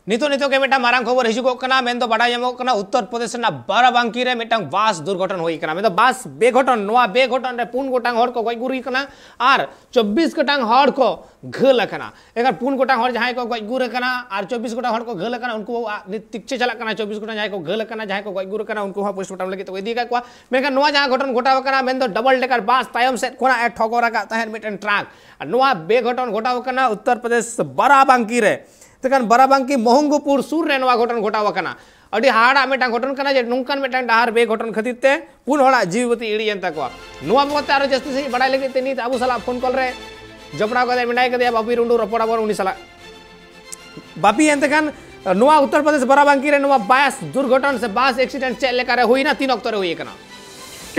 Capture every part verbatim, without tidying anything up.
ᱱᱤᱛᱚᱜ ᱱᱤᱛᱚᱜ ᱜᱮ ᱢᱤᱫᱴᱟᱝ ᱢᱟᱨᱟᱝ ᱠᱷᱚᱵᱚᱨ ᱦᱤᱡᱩᱜᱚᱜ ᱠᱟᱱᱟ᱾ ᱢᱮᱱᱫᱚ ᱵᱟᱰᱟᱭ ᱧᱟᱢᱚᱜ ᱠᱟᱱᱟ, ᱩᱛᱛᱚᱨ ᱯᱨᱚᱫᱮᱥ ᱨᱮᱱᱟᱜ ᱵᱟᱨᱟᱵᱟᱝᱠᱤ ᱨᱮ ᱢᱤᱫᱴᱟᱝ ᱵᱟᱥ ᱫᱩᱨᱜᱷᱚᱴᱚᱱ ᱦᱩᱭ ᱠᱟᱱᱟ᱾ ᱢᱮᱱᱫᱚ ᱵᱟᱥ ᱵᱮᱜᱷᱚᱴᱚᱱ, ᱱᱚᱣᱟ ᱵᱮᱜᱷᱚᱴᱚᱱ ᱨᱮ ᱯᱩᱱ ᱜᱚᱴᱟᱝ ᱦᱚᱲ ᱠᱚ ᱜᱚᱡ ᱜᱩᱨ ᱠᱟᱱᱟ ᱟᱨ ᱪᱚᱵᱵᱤᱥ ᱜᱚᱴᱟᱝ ᱦᱚᱲ ᱠᱚ ᱜᱷᱟᱹᱞ ᱟᱠᱟᱱᱟ᱾ ᱮᱱᱠᱷᱟᱱ ᱯᱩᱱ ᱜᱚᱴᱟᱝ ᱦᱚᱲ ᱡᱟᱦᱟᱸᱭ ᱠᱚ ᱜᱚᱡ ᱜᱩᱨ ᱟᱠᱟᱱᱟ ᱟᱨ ᱪᱚᱵᱵᱤᱥ ᱜᱚᱴᱟᱝ ᱦᱚᱲ ᱠᱚ ᱜᱷᱟᱹᱞ ᱟᱠᱟᱱᱟ, ᱩᱱᱠᱩᱣᱟᱜ ᱱᱤᱛ ᱛᱤᱠᱪᱮ ᱪᱟᱞᱟᱜ ᱠᱟᱱᱟ᱾ ᱪᱚᱵᱵᱤᱥ ᱜᱚᱴᱟᱝ ᱡᱟᱦᱟᱸᱭ ᱠᱚ ᱜᱷᱟᱹᱞ ᱟᱠᱟᱱᱟ, ᱡᱟᱦᱟᱸᱭ ᱠᱚ ᱜᱚᱡ ᱜᱩᱨ ᱟᱠᱟᱱᱟ, ᱩᱱᱠᱩ ᱦᱚᱸ ᱯᱳᱥᱴᱢᱚᱨᱴᱮᱢ ᱞᱟᱹᱜᱤᱫ ᱛᱮᱠᱚ ᱤᱫᱤ ᱟᱠᱟᱫ ᱠᱚᱣᱟ᱾ ᱢᱮᱱᱠᱷᱟᱱ ᱱᱚᱣᱟ ᱡᱟᱦᱟᱸ ᱜᱷᱚᱴᱚᱱ ᱜᱷᱚᱴᱟᱣ ᱟᱠᱟᱱᱟ, ᱢᱮᱱᱫᱚ ᱰᱚᱵᱚᱞ ᱰᱮᱠᱟᱨ ᱵᱟᱥ ᱛᱟᱭᱚᱢ ᱥᱮᱫ ᱠᱷᱚᱱᱟᱜ ᱮ ᱴᱷᱚᱠᱚᱨ ᱟᱠᱟᱫ ᱛᱟᱦᱮᱸᱫ ᱢᱤᱫᱴᱮᱱ ᱴᱨᱟᱠ᱾ ᱟᱨ ᱱᱚᱣᱟ ᱵᱮᱜᱷᱚᱴᱚᱱ ᱜᱷᱚᱴᱟᱣ ᱟᱠᱟᱱᱟ ᱩᱛᱛᱚᱨ ᱯᱨᱚᱫᱮᱥ ᱵᱟᱨᱟᱵᱟᱝᱠᱤ ᱨᱮ᱾ ᱛᱮᱠᱷᱟᱱ ᱵᱟᱨᱟᱵᱟᱝᱠᱤ ᱢᱚᱦᱚᱝᱜᱚᱯᱩᱨ ᱥᱩᱨ ᱨᱮ ᱱᱚᱣᱟ ᱜᱷᱚᱴᱚᱱ ᱜᱷᱚᱴᱟᱣ ᱟᱠᱟᱱᱟ᱾ ᱟᱹᱰᱤ ᱦᱟᱦᱟᱲᱟᱜ ᱢᱤᱫᱴᱟᱝ ᱜᱷᱚᱴᱚᱱ ᱠᱟᱱᱟ ᱡᱮ ᱱᱚᱝᱠᱟᱱ ᱢᱤᱫᱴᱟᱝ ᱰᱟᱦᱟᱨ ᱵᱮᱜᱷᱚᱴᱚᱱ ᱠᱷᱟᱹᱛᱤᱨ ᱛᱮ ᱯᱩᱱ ᱦᱚᱲᱟᱜ ᱡᱤᱣᱤ ᱵᱟᱹᱛᱤ ᱤᱲᱤᱡ ᱮᱱ ᱛᱟᱠᱚᱣᱟ᱾ ᱱᱚᱣᱟ ᱵᱟᱵᱚᱫ ᱛᱮ ᱟᱨᱚ ᱡᱟᱹᱥᱛᱤ ᱥᱟᱺᱦᱤᱡ ᱵᱟᱲᱟᱭ ᱞᱟᱹᱜᱤᱫ ᱛᱮ ᱱᱤᱛ ᱟᱵᱚ ᱥᱟᱞᱟᱜ ᱯᱷᱳᱱ ᱠᱚᱞ ᱨᱮ ᱡᱚᱯᱲᱟᱣ ᱠᱟᱛᱮ ᱢᱮᱱᱟᱭ ᱠᱟᱫᱮᱭᱟ ᱵᱟᱯᱤ ᱴᱩᱰᱩ, ᱨᱚᱯᱚᱲ ᱟᱵᱚᱱ ᱩᱱᱤ ᱥᱟᱞᱟᱜ᱾ ᱵᱟᱯᱤ, ᱮᱱᱛᱮ ᱠᱷᱟᱱ ᱱᱚᱣᱟ ᱩᱛᱛᱚᱨ ᱯᱨᱚᱫᱮᱥ ᱵᱟᱨᱟᱵᱟᱝᱠᱤ ᱨᱮ ᱱᱚᱣᱟ ᱵᱟᱥ ᱫᱩᱨᱜᱷᱚᱴᱚᱱ ᱥᱮ ᱵᱟᱥ ᱮᱠᱥᱤᱰᱮᱱᱴ ᱪᱮᱫ ᱞᱮᱠᱟᱨᱮ ᱦᱩᱭᱱᱟ, ᱛᱤᱱ ᱚᱠᱛᱚ ᱨᱮ ᱦᱩᱭ ᱟᱠᱟᱱᱟ?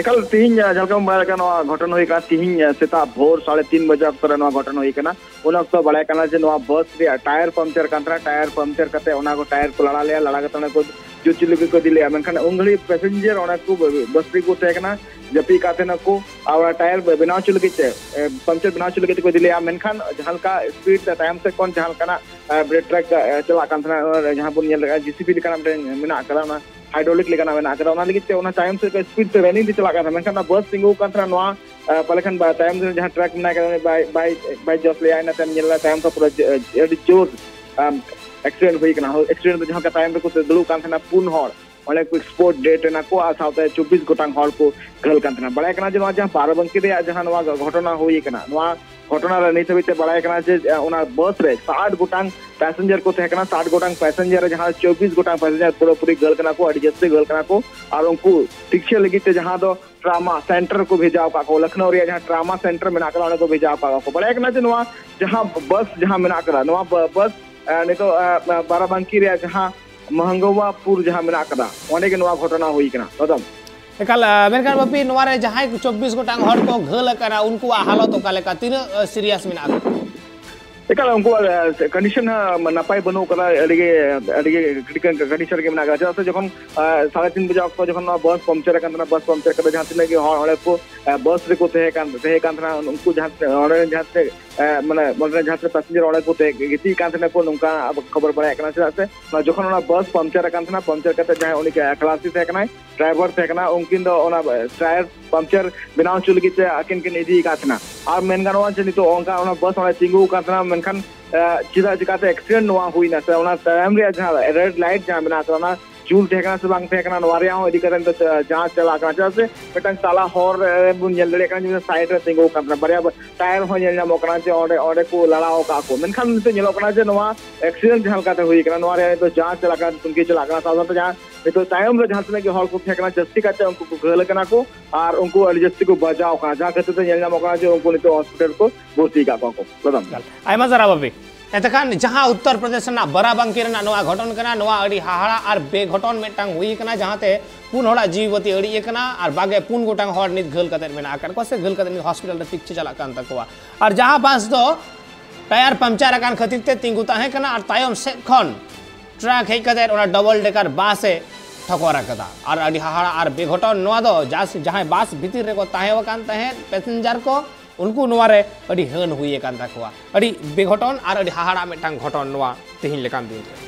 ᱮᱠᱟᱞ ᱛᱤᱦᱤᱧ, ᱡᱟᱦᱟᱸ ᱞᱮᱠᱟᱢ ᱵᱟᱲᱟᱭ ᱠᱟᱱᱟ, ᱱᱚᱣᱟ ᱜᱷᱚᱴᱚᱱ ᱦᱩᱭ ᱠᱟᱱᱟ ᱛᱤᱦᱤᱧ ᱥᱮᱛᱟᱜ ᱵᱷᱳᱨ ᱥᱟᱲᱮ ᱛᱤᱱ ᱵᱟᱡᱮ ᱚᱠᱛᱚ ᱨᱮ ᱱᱚᱣᱟ ᱜᱷᱚᱴᱚᱱ ᱦᱩᱭ ᱠᱟᱱᱟ᱾ ᱩᱱ ᱚᱠᱛᱚ ᱵᱟᱲᱟᱭ ᱠᱟᱱᱟ ᱡᱮ ᱱᱚᱣᱟ ᱵᱟᱥ ᱨᱮᱭᱟᱜ ᱴᱟᱭᱟᱨ ᱯᱟᱢᱪᱟᱨ ᱠᱟᱱ ᱛᱟᱦᱮᱱᱟ᱾ ᱴᱟᱭᱟᱨ ᱯᱟᱢᱪᱟᱨ ᱠᱟᱛᱮ ᱚᱱᱟ ᱠᱚ ᱴᱟᱭᱟᱨ ᱠᱚ ᱞᱟᱲᱟ ᱞᱮᱜᱼᱟ, ᱞᱟᱲᱟ ᱠᱟᱛᱮ ᱚᱱᱟ ᱠᱚ ᱡᱩᱛ ᱦᱚᱪᱚ ᱞᱟᱹᱜᱤᱫ ᱠᱚ ᱤᱫᱤ ᱞᱮᱜᱼᱟ᱾ ᱢᱮᱱᱠᱷᱟᱱ ᱩᱱ ᱜᱷᱟᱹᱲᱤᱡ ᱯᱮᱥᱮᱧᱡᱟᱨ ᱚᱱᱟ ᱠᱚ ᱵᱟᱥ ᱨᱮᱠᱚ ᱛᱟᱦᱮᱸ ᱠᱟᱱᱟ, ᱡᱟᱹᱯᱤᱫ ᱠᱟᱜ ᱛᱟᱦᱮᱱᱟ ᱠᱚ᱾ ᱟᱨ ᱚᱱᱟ ᱴᱟᱭᱟᱨ ᱵᱮᱱᱟᱣ ᱦᱚᱪᱚ ᱞᱟᱹᱜᱤᱫ ᱛᱮ, ᱮ, ᱯᱟᱢᱪᱟᱨ ᱵᱮᱱᱟᱣ ᱦᱚᱪᱚ ᱞᱟᱹᱜᱤᱫ ᱛᱮᱠᱚ ᱤᱫᱤ ᱞᱮᱜᱼᱟ᱾ ᱢᱮᱱᱠᱷᱟᱱ ᱡᱟᱦᱟᱸ ᱞᱮᱠᱟ ᱥᱯᱤᱰ ᱛᱮ ᱛᱟᱭᱚᱢ ᱥᱮᱫ ᱠᱷᱚᱱ ᱡᱟᱦᱟᱸ ᱞᱮᱠᱟᱱᱟᱜ, ᱮ, ᱵᱨᱮᱠ ᱴᱨᱟᱠ, ᱮ, ᱪᱟᱞᱟᱜ ᱠᱟᱱ ᱛᱟᱦᱮᱱᱟ, ᱚᱱᱟ ᱡᱟᱦᱟᱸ ᱵᱚᱱ ᱧᱮᱞ ᱞᱮᱫᱟ ᱡᱮᱥᱤᱵᱤ ᱞᱮᱠᱟᱱᱟᱜ ᱢᱤᱫᱴᱮᱱ ᱢᱮᱱᱟᱜ ᱟᱠᱟᱫᱟ, ᱚᱱᱟ ᱦᱟᱭᱰᱨᱳᱞᱤᱠ ᱞᱮᱠᱟᱱᱟᱜ ᱢᱮᱱᱟᱜ ᱟᱠᱟᱫᱟ, ᱚᱱᱟ ᱞᱟᱹᱜᱤᱫ ᱛᱮ ᱚᱱᱟ ᱛᱟᱭᱚᱢ ᱥᱮᱫ ᱠᱷᱚᱱ ᱥᱯᱤᱰ ᱛᱮ ᱨᱟᱱᱤᱝ ᱛᱮ ᱪᱟᱞᱟᱜ ᱠᱟᱱ ᱛᱟᱦᱮᱱᱟ᱾ ᱢᱮᱱᱠᱷᱟᱱ ᱚᱱᱟ ᱵᱟᱥ ᱛᱤᱸᱜᱩ ᱟᱠᱟᱱ ᱛᱟᱦᱮᱱᱟ, ᱱᱚᱣᱟ ᱟ, ᱯᱟᱞᱮ ᱠᱷᱟᱱ ᱵᱟ-, ᱛᱟᱭᱚᱢ ᱨᱮ ᱡᱟᱦᱟᱸ ᱴᱨᱟᱠ ᱢᱮᱱᱟᱜ ᱟᱠᱟᱫᱟ, ᱩᱱᱤ ᱵᱟᱭ, ᱵᱟᱭ, ᱵᱟᱭ ᱡᱚᱥ ᱞᱮᱜᱼᱟ, ᱤᱱᱟᱹ ᱛᱟᱭᱚᱢ ᱧᱮᱞ ᱞᱮᱫᱟ ᱛᱟᱭᱚᱢ ᱠᱷᱚᱱ ᱯᱩᱨᱟᱹ ᱡ-, ᱟᱹᱰᱤ ᱡᱳᱨ, ᱟᱢ, ᱮᱠᱥᱤᱰᱮᱱᱴ ᱦᱩᱭ ᱠᱟᱱᱟ᱾ ᱦᱳᱭ, ᱮᱠᱥᱤᱰᱮᱱᱴ ᱫᱚ ᱡᱟᱦᱟᱸ ᱞᱮᱠᱟ ᱛᱟᱭᱚᱢ ᱨᱮᱠᱚ ᱫᱩᱲᱩᱵ ᱠᱟᱱ ᱛᱟᱦᱮᱱᱟ ᱯᱩᱱ ᱦᱚᱲ, ᱚᱸᱰᱮ ᱠᱚ ᱥᱯᱚᱴ ᱰᱮᱰ ᱮᱱᱟ ᱠᱚ ᱟᱨ ᱥᱟᱶᱛᱮ ᱪᱚᱵᱵᱤᱥ ᱜᱚᱴᱟᱝ ᱦᱚᱲ ᱠᱚ ᱜᱷᱟᱹᱞ ᱠᱟᱱ ᱛᱟᱦᱮᱱᱟ᱾ ᱵᱟᱲᱟᱭ ᱠᱟᱱᱟ ᱡᱮ ᱱᱚᱣᱟ ᱡᱟᱦᱟᱸ ᱵᱟᱨᱟᱵᱟᱝᱠᱤ ᱨᱮᱭᱟᱜ ᱡᱟᱦᱟᱸ ᱱᱚᱣᱟ ᱜᱷᱚᱴᱚᱱᱟ ᱦᱩᱭ ᱠᱟᱱᱟ, ᱱᱚᱣᱟ ᱜᱷᱚᱴᱚᱱᱟ ᱨᱮ ᱱᱤᱛ ᱦᱟᱹᱵᱤᱡ ᱛᱮ ᱵᱟᱲᱟᱭ ᱠᱟᱱᱟ ᱡᱮ, ᱟ, ᱚᱱᱟ ᱵᱟᱥ ᱨᱮ ᱥᱟᱴ ᱜᱚᱴᱟᱝ ᱯᱮᱥᱮᱧᱡᱟᱨ ᱠᱚ ᱛᱟᱦᱮᱸ ᱠᱟᱱᱟ᱾ ᱥᱟᱴ ᱜᱚᱴᱟᱝ ᱯᱮᱥᱮᱧᱡᱟᱨ ᱨᱮ ᱡᱟᱦᱟᱸ ᱪᱚᱵᱵᱤᱥ ᱜᱚᱴᱟᱝ ᱯᱮᱥᱮᱧᱡᱟᱨ ᱯᱩᱨᱟᱹᱯᱩᱨᱤ ᱜᱷᱟᱹᱞ ᱠᱟᱱᱟ ᱠᱚ, ᱟᱹᱰᱤ ᱡᱟᱹᱥᱛᱤ ᱜᱷᱟᱹᱞ ᱠᱟᱱᱟ ᱠᱚ᱾ ᱟᱨ ᱩᱱᱠᱩ ᱪᱤᱠᱤᱛᱥᱟ ᱞᱟᱹᱜᱤᱫ ᱛᱮ ᱡᱟᱦᱟᱸ ᱫᱚ ᱴᱨᱟᱢᱟ ᱥᱮᱱᱴᱟᱨ ᱠᱚ ᱵᱷᱮᱡᱟ ᱟᱠᱟᱫ ᱠᱚ, ᱞᱚᱠᱷᱱᱳ ᱨᱮᱭᱟᱜ ᱡᱟᱦᱟᱸ ᱴᱨᱟᱢᱟ ᱥᱮᱱᱴᱟᱨ ᱢᱮᱱᱟᱜ ᱟᱠᱟᱫᱟ, ᱚᱸᱰᱮ ᱠᱚ ᱵᱷᱮᱡᱟ ᱟᱠᱟᱫ ᱠᱚ᱾ ᱵᱟᱲᱟᱭ ᱠᱟᱱᱟ ᱡᱮ ᱱᱚᱣᱟ ᱡᱟᱦᱟᱸ ᱵᱟᱥ ᱡᱟᱦᱟᱸ ᱢᱮᱱᱟᱜ ᱟᱠᱟᱫᱟ, ᱱᱚᱣᱟ ᱵᱟ-, ᱵᱟᱥ, ᱮ, ᱱᱤᱛᱚᱜ, ᱮ, ᱵᱟᱨᱟᱵᱟᱝᱠᱤ ᱨᱮᱭᱟᱜ ᱡᱟᱦᱟᱸ ᱢᱚᱦᱟᱝᱜᱟᱣᱟᱯᱩᱨ ᱡᱟᱦᱟᱸ ᱢᱮᱱᱟᱜ ᱟᱠᱟᱫᱟ, ᱚᱸᱰᱮ ᱜᱮ ᱱᱚᱣᱟ ᱜᱷᱚᱴᱚᱱᱟ ᱦᱩᱭ ᱠᱟᱱᱟ᱾ ᱫᱟᱫᱟ᱾ ᱮᱠᱟᱞ, ᱮ, ᱢᱮᱱᱠᱷᱟᱱ ᱵᱟᱯᱤ, ᱱᱚᱣᱟ ᱨᱮ ᱡᱟᱦᱟᱸᱭ ᱠᱚ ᱪᱚᱵᱵᱤᱥ ᱜᱚᱴᱟᱝ ᱦᱚᱲ ᱠᱚ ᱜᱷᱟᱹᱞ ᱟᱠᱟᱱᱟ, ᱩᱱᱠᱩᱣᱟᱜ ᱦᱟᱞᱚᱛ ᱚᱠᱟ ᱞᱮᱠᱟ, ᱛᱤᱱᱟᱹᱜ, ᱮ, ᱥᱤᱨᱤᱭᱟᱥ ᱢᱮᱱᱟᱜ ᱟᱠᱟᱫ ᱠᱚᱣᱟ? ᱮᱠᱟᱞ, ᱩᱱᱠᱩᱣᱟᱜ, ᱮ, ᱠᱚᱱᱰᱤᱥᱚᱱ ᱦᱚᱸ ᱱᱟᱯᱟᱭ ᱵᱟᱹᱱᱩᱜ ᱟᱠᱟᱫᱟ, ᱟᱹᱰᱤ ᱜᱮ, ᱟᱹᱰᱤ ᱜᱮ ᱠᱨᱤᱴᱤᱠᱟᱞ ᱠᱚᱱᱰᱤᱥᱚᱱ ᱨᱮᱜᱮ ᱢᱮᱱᱟᱜ ᱟᱠᱟᱫᱟ᱾ ᱪᱮᱫᱟᱜ ᱥᱮ ᱡᱚᱠᱷᱚᱱ, ᱮ, ᱥᱟᱲᱮ ᱛᱤᱱ ᱵᱟᱡᱮ ᱚᱠᱛᱚ ᱡᱚᱠᱷᱚᱱ ᱱᱚᱣᱟ ᱵᱟᱥ ᱯᱟᱢᱪᱟᱨ ᱟᱠᱟᱱ ᱛᱟᱦᱮᱱᱟ, ᱵᱟᱥ ᱯᱟᱢᱪᱟᱨ ᱠᱟᱛᱮ ᱡᱟᱦᱟᱸ ᱛᱤᱱᱟᱹᱜ ᱜᱮ ᱦᱚᱲ ᱚᱸᱰᱮ ᱠᱚ, ᱮ, ᱵᱟᱥ ᱨᱮᱠᱚ ᱛᱟᱦᱮᱸ ᱠᱟᱱ, ᱛᱟᱦᱮᱸ ᱠᱟᱱ ᱛᱟᱦᱮᱱᱟ, ᱩᱱᱠᱩ ᱡᱟᱦᱟᱸ ᱛᱤᱱᱟᱹᱜ ᱚᱸᱰᱮ ᱡᱟᱦᱟᱸ ᱛᱤᱱᱟᱹᱜ ᱮ, ᱢᱟᱱᱮ ᱚᱸᱰᱮ ᱡᱟᱦᱟᱸ ᱛᱤᱱᱟᱹᱜ ᱯᱮᱥᱮᱧᱡᱟᱨ ᱚᱸᱰᱮ ᱠᱚ ᱛᱮ ᱜᱤᱛᱤᱡ ᱠᱟᱱ ᱛᱟᱦᱮᱱᱟ ᱠᱚ, ᱱᱚᱝᱠᱟ ᱟᱵᱚ ᱠᱷᱚᱵᱚᱨ ᱵᱟᱲᱟᱭᱚᱜ ᱠᱟᱱᱟ᱾ ᱪᱮᱫᱟᱜ ᱥᱮ ᱚᱱᱟ ᱡᱚᱠᱷᱚᱱ ᱚᱱᱟ ᱵᱟᱥ ᱯᱟᱢᱪᱟᱨ ᱟᱠᱟᱱ ᱛᱟᱦᱮᱱᱟ, ᱯᱟᱢᱪᱟᱨ ᱠᱟᱛᱮ ᱡᱟᱦᱟᱸᱭ ᱩᱱᱤ ᱠᱞᱟᱥᱤ ᱛᱟᱦᱮᱸ ᱠᱟᱱᱟᱭ, ᱰᱨᱟᱭᱵᱷᱟᱨ ᱛᱟᱦᱮᱸ ᱠᱟᱱᱟ, ᱩᱱᱠᱤᱱ ᱫᱚ ᱚᱱᱟ ᱴᱟᱭᱟᱨ ᱯᱟᱢᱪᱟᱨ ᱵᱮᱱᱟᱣ ᱦᱚᱪᱚ ᱞᱟᱹᱜᱤᱫ ᱛᱮ ᱟᱹᱠᱤᱱ ᱠᱤᱱ ᱤᱫᱤ ᱟᱠᱟᱫ ᱛᱟᱦᱮᱱᱟ᱾ ᱟᱨ ᱢᱮᱱ ᱜᱟᱱᱚᱜᱼᱟ ᱡᱮ ᱱᱤᱛᱚᱜ ᱚᱱᱠᱟ ᱚᱱᱟ ᱵᱟᱥ ᱚᱸᱰᱮ ᱛᱤᱸᱜᱩ ᱟᱠᱟᱱ ᱛᱟᱦᱮᱱᱟ, ᱢᱮᱱᱠᱷᱟᱱ ᱮ, ᱪᱮᱫᱟᱜ ᱪᱤᱠᱟᱹᱛᱮ ᱮᱠᱥᱤᱰᱮᱱᱴ ᱱᱚᱣᱟ ᱦᱩᱭᱱᱟ, ᱥᱮ ᱚᱱᱟ ᱛᱟᱭᱚᱢ ᱨᱮᱭᱟᱜ ᱡᱟᱦᱟᱸ ᱨᱮᱰ ᱞᱟᱭᱤᱴ ᱡᱟᱦᱟᱸ ᱢᱮᱱᱟᱜ ᱟᱠᱟᱫᱟ, ᱚᱱᱟ ᱡᱩᱞ ᱛᱟᱦᱮᱸ ᱠᱟᱱᱟ ᱥᱮ ᱵᱟᱝ ᱛᱟᱦᱮᱸ ᱠᱟᱱᱟ, ᱱᱚᱣᱟ ᱨᱮᱭᱟᱜ ᱦᱚᱸ ᱤᱫᱤ ᱠᱟᱛᱮ ᱱᱤᱛᱚᱜ ᱡᱟ-, ᱡᱟᱸᱪ ᱪᱟᱞᱟᱜ ᱠᱟᱱᱟ᱾ ᱪᱮᱫᱟᱜ ᱥᱮ ᱢᱤᱫᱴᱟᱝ ᱛᱟᱞᱟ ᱦᱚᱨ ᱨᱮ ᱵᱚᱱ ᱧᱮᱞ ᱫᱟᱲᱮᱭᱟᱜ ᱠᱟᱱᱟ ᱡᱮ ᱥᱟᱭᱤᱰ ᱨᱮ ᱛᱤᱸᱜᱩ ᱟᱠᱟᱱ ᱛᱟᱦᱮᱱᱟ, ᱵᱟᱨᱭᱟ ᱴᱟᱭᱟᱨ ᱦᱚᱸ ᱧᱮᱞ ᱧᱟᱢᱚᱜ ᱠᱟᱱᱟ ᱡᱮ ᱚᱸᱰᱮ, ᱚᱸᱰᱮ ᱠᱚ ᱞᱟᱲᱟᱣ ᱟᱠᱟᱫ ᱠᱚ᱾ ᱢᱮᱱᱠᱷᱟᱱ ᱱᱤᱛᱚᱜ ᱧᱮᱞᱚᱜ ᱠᱟᱱᱟ ᱡᱮ ᱱᱚᱣᱟ ᱮᱠᱥᱤᱰᱮᱱᱴ ᱡᱟᱦᱟᱸ ᱞᱮᱠᱟᱛᱮ ᱦᱩᱭ ᱟᱠᱟᱱᱟ, ᱱᱚᱣᱟ ᱨᱮᱭᱟᱜ ᱱᱤᱛᱚᱜ ᱡᱟᱸᱪ ᱪᱟᱞᱟᱜ ᱠᱟᱱᱟ, ᱛᱚᱫᱚᱱᱛᱚ ᱪᱟᱞᱟᱜ ᱠᱟᱱᱟ᱾ ᱥᱟᱶ ᱥᱟᱶᱛᱮ ᱡᱟᱦᱟᱸ ᱱᱤᱛᱚᱜ ᱛᱟᱭᱚᱢ ᱨᱮ ᱡᱟᱦᱟᱸ ᱛᱤᱱᱟᱹᱜ ᱜᱮ ᱦᱚᱲ ᱠᱚ ᱛᱟᱦᱮᱸ ᱠᱟᱱᱟ, ᱡᱟᱹᱥᱛᱤ ᱠᱟᱭᱛᱮ ᱩᱱᱠᱩ ᱠᱚ ᱜᱷᱟᱹᱞ ᱟᱠᱟᱱᱟ ᱠᱚ ᱟᱨ ᱩᱱᱠᱩ ᱟᱹᱰᱤ ᱡᱟᱹᱥᱛᱤ ᱠᱚ ᱵᱟᱡᱟᱣ ᱠᱟᱱᱟ, ᱡᱟᱦᱟᱸ ᱠᱷᱟᱹᱛᱤᱨ ᱛᱮ ᱧᱮᱞ ᱧᱟᱢᱚᱜ ᱠᱟᱱᱟ ᱡᱮ ᱩᱱᱠᱩ ᱱᱤᱛᱚᱜ ᱦᱚᱥᱯᱤᱴᱟᱞ ᱠᱚ ᱵᱷᱚᱨᱛᱤ ᱟᱠᱟᱫ ᱠᱚᱣᱟ ᱠᱚ᱾ ᱞᱚᱫᱚᱢ᱾ ᱟᱭᱢᱟ ᱥᱟᱨᱦᱟᱣ ᱵᱟᱵᱤ᱾ ᱮᱱᱛᱮᱠᱷᱟᱱ ᱡᱟᱦᱟᱸ ᱩᱛᱛᱚᱨ ᱯᱨᱚᱫᱮᱥ ᱨᱮᱱᱟᱜ ᱵᱟᱨᱟᱵᱟᱝᱠᱤ ᱨᱮᱱᱟᱜ ᱱᱚᱣᱟ ᱜᱷᱚᱴᱚᱱ ᱠᱟᱱᱟ, ᱱᱚᱣᱟ ᱟᱹᱰᱤ ᱦᱟᱦᱟᱲᱟ ᱟᱨ ᱵᱮᱜᱷᱚᱴᱚᱱ ᱢᱤᱫᱴᱟᱝ ᱦᱩᱭ ᱟᱠᱟᱱᱟ, ᱡᱟᱦᱟᱸᱛᱮ ᱯᱩᱱ ᱦᱚᱲᱟᱜ ᱡᱤᱣᱤ ᱵᱟᱹᱛᱤ ᱟᱹᱲᱤᱡ ᱟᱠᱟᱱᱟ ᱟᱨ ᱵᱟᱜᱮ ᱯᱩᱱ ᱜᱚᱴᱟᱝ ᱦᱚᱲ ᱱᱤᱛ ᱜᱷᱟᱹᱞ ᱠᱟᱛᱮ ᱢᱮᱱᱟᱜ ᱟᱠᱟᱫ ᱠᱚᱣᱟ ᱥᱮ ᱜᱷᱟᱹᱞ ᱠᱟᱛᱮ ᱱᱤᱛ ᱦᱚᱥᱯᱤᱴᱟᱞ ᱨᱮ ᱪᱤᱠᱤᱛᱥᱟ ᱪᱟᱞᱟᱜ ᱠᱟᱱ ᱛᱟᱠᱚᱣᱟ᱾ ᱟᱨ ᱡᱟᱦᱟᱸ ᱵᱟᱥ ᱫᱚ ᱴᱟᱭᱟᱨ ᱯᱟᱢᱪᱟᱨ ᱟᱠᱟᱱ ᱠᱷᱟᱹᱛᱤᱨ ᱛᱮ ᱛᱤᱸᱜᱩ ᱛᱟᱦᱮᱸ ᱠᱟᱱᱟ ᱟᱨ ᱛᱟᱭᱚᱢ ᱥᱮᱫ ᱠᱷᱚᱱ ᱴᱨᱟᱠ ᱦᱮᱡ ᱠᱟᱛᱮ ᱚᱱᱟ ᱰᱚᱵᱚᱞ ᱰᱮᱠᱟᱨ ᱵᱟᱥ ᱮ ᱴᱷᱚᱠᱚᱨ ᱟᱠᱟᱫᱟ᱾ ᱟᱨ ᱟᱹᱰᱤ ᱦᱟᱦᱟᱲᱟ ᱟᱨ ᱵᱮᱜᱷᱚᱴᱚᱱ ᱱᱚᱣᱟ ᱫᱚ, ᱡᱟᱥ-, ᱡᱟᱦᱟᱸᱭ ᱵᱟᱥ ᱵᱷᱤᱛᱤᱨ ᱨᱮᱠᱚ ᱛᱟᱦᱮᱸ ᱟᱠᱟᱱ ᱛᱟᱦᱮᱸᱫ ᱯᱮᱥᱮᱧᱡᱟᱨ ᱠᱚ, ᱩᱱᱠᱩ ᱱᱚᱣᱟ ᱨᱮ ᱟᱹᱰᱤ ᱦᱟᱹᱱ ᱦᱩᱭ ᱟᱠᱟᱱ ᱛᱟᱠᱚᱣᱟ᱾ ᱟᱹᱰᱤ ᱵᱮᱜᱷᱚᱴᱚᱱ ᱟᱨ ᱟᱹᱰᱤ ᱦᱟᱦᱟᱲᱟ ᱢᱤᱫᱴᱟᱝ ᱜᱷᱚᱴᱚᱱ ᱱᱚᱣᱟ ᱛᱮᱦᱮᱧ ᱞᱮᱠᱟᱱ ᱫᱤᱱ ᱨᱮ᱾